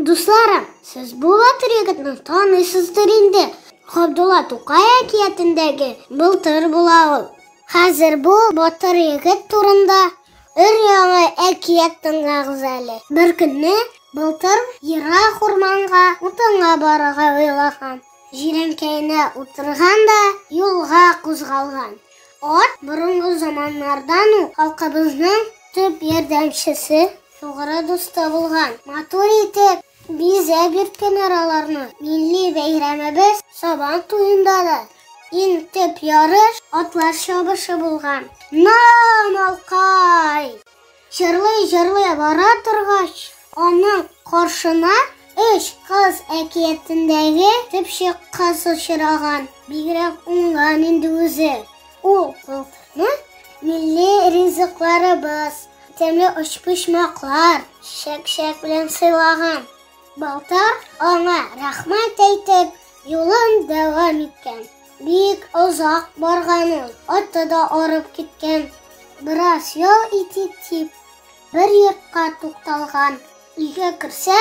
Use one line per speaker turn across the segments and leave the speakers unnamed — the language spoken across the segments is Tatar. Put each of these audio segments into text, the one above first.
Дусларым, сез бу батыр егетне таныйсыздыр инде. Габдулла Тукай әкиятендәге Былтыр була ул. Хәзер бу батыр егет турында өр-яңа әкият тыңлагыз әле. Бер көнне Былтыр ерак урманга утынга барырга уйлаган. Җирәнкәенә утырган да юлга кузгалган. Ат борынгы заманнардан ук халкыбызның төп ярдәмчесе, тугры дусты булган. Матур итеп бизәп йөрткәннәр аларны. Милли бәйрәмебез Сабан туенда да иң төп ярыш атлар чабышы булган. На, малкай! Җырлый-җырлый бара торгач, аның каршына Өч кыз әкиятендәге төпчек кыз очраган. Бигрәк уңган инде үзе. Ул кызны милли ризыкларыбыз, тәмле өчпочмаклар, чәк-чәк белән сыйлаган. Балтар аңа рәхмәт әйтеп, юлын дәвам иткән. Бик озак барган ул, аты да арып киткән. Бераз ял итик дип, бер йортка тукталган. Өйгә керсә,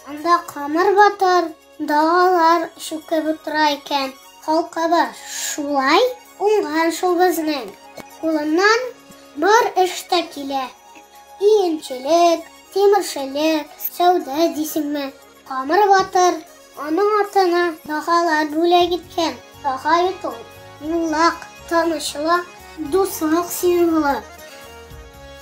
анда Камыр батыр дагалар чүкеп утыра икән. Халкыбыз шулай уңган шул безнең. Кулыннан бар эш тә килә. Игенчелек, тимерчелек, сәүдә дисеңме. Камыр батыр аның атына дагалар бүләк иткән. Дага бит ул, муллак, тынычлык, дуслык символы.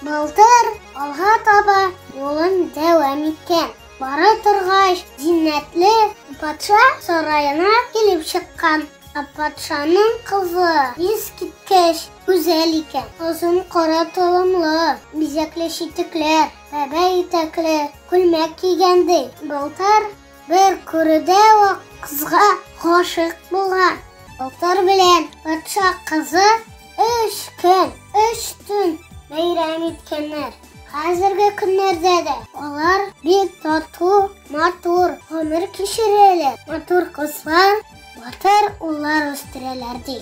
Былтыр алга таба юлын дәвам иткән. Бара торгач, зиннәтле патша сараена килеп чыккан. Ә патшаның кызы искиткеч гүзәл икән. Озын кара толымлы, бизәкле читекләр, бәбәй итәкле күлмәк кигән ди. Былтыр бер күрүдә үк кызга гашыйк булган. Былтыр белән патша кызы Өч көн, өч төн бәйрәм иткәннәр. Хәзерге көннәрдә дә алар бик тату, матур гомер кичерәләр. Матур кызлар, батыр уллар үстерәләр, ди.